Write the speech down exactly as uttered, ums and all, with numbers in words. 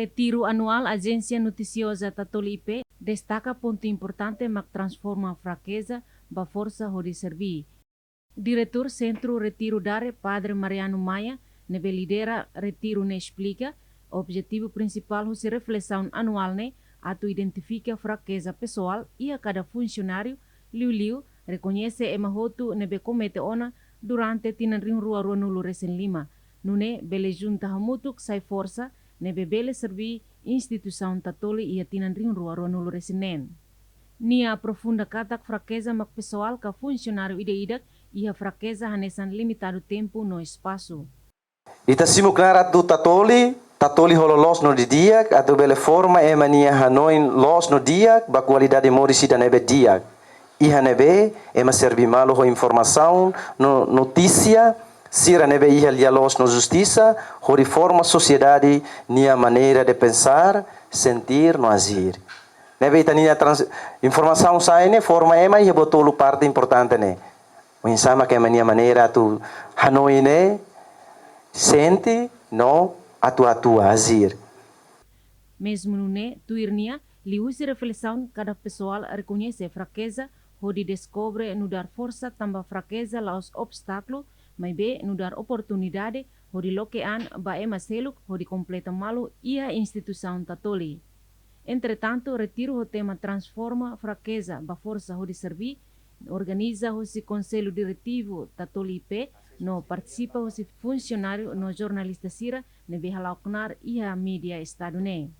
Retiru anuál Ajénsia Notisioza Tatoli I P destaka pontu importante mak transforma frakeza ba forsa hodi serbí. Diretór Sentru Retiru Dare, Padre Mariano Maia, ne'ebé lidera retiru ne'e esplika, objetivu prinsipál husi reflesaun anuál ne'e atu identifika frakeza pesoál iha kada funsionáriu, liuliu rekoñese ema hotu ne'ebé komete ona durante tinan rihun rua ruanulu resin lima, nune'e bele junta hamutuk sai forsa ne'ebé bele serbí instituisaun Tatoli iha tinan rihun rua ruanulu resin neen. Nia aprofunda katak frakeza mak pesoál ka funsionáriu ida-idak iha frakeza hanesan limitadu tempu no espasu. Ita simu knaar atu Tatoli, Tatoli ho loloos no didi'ak, atu bele forma ema nia hanoin loos no di'ak, ba kualidade moris ida ne'ebé di'ak. Iha ne'ebé, ema serbí malu ho informasaun no notísia sira ne'ebé iha lia-loos no justisa, hodi forma sosiedade nia maneira de pensar, sentir no agir. Ne'ebé ita-nia trans-, informasaun sai ne'e forma ema iha buat tolu parte importante ne'e. Oinsá mak ema nia maneira atu hanoin ne'e, sente, no atu atua, agir. Mezmu nune'e, tuir nia, liuhusi reflesaun kada pesoál rekoñese frakeza hodi deskobre nu'udar forsa, tanba frakeza la'ós obstákulu, maibé nu'udar oportunidade hodi loke an ba ema seluk hodi kompleta malu iha instituisaun Tatoli. Entretantu, retiru ho tema transforma frakeza ba forsa hodi serbí, organiza husi Konsellu Diretivu Tatoli I P, no partisipa husi funsionáriu no jornalista sira ne'ebé hala'o knaar iha mídia estadu ne'e.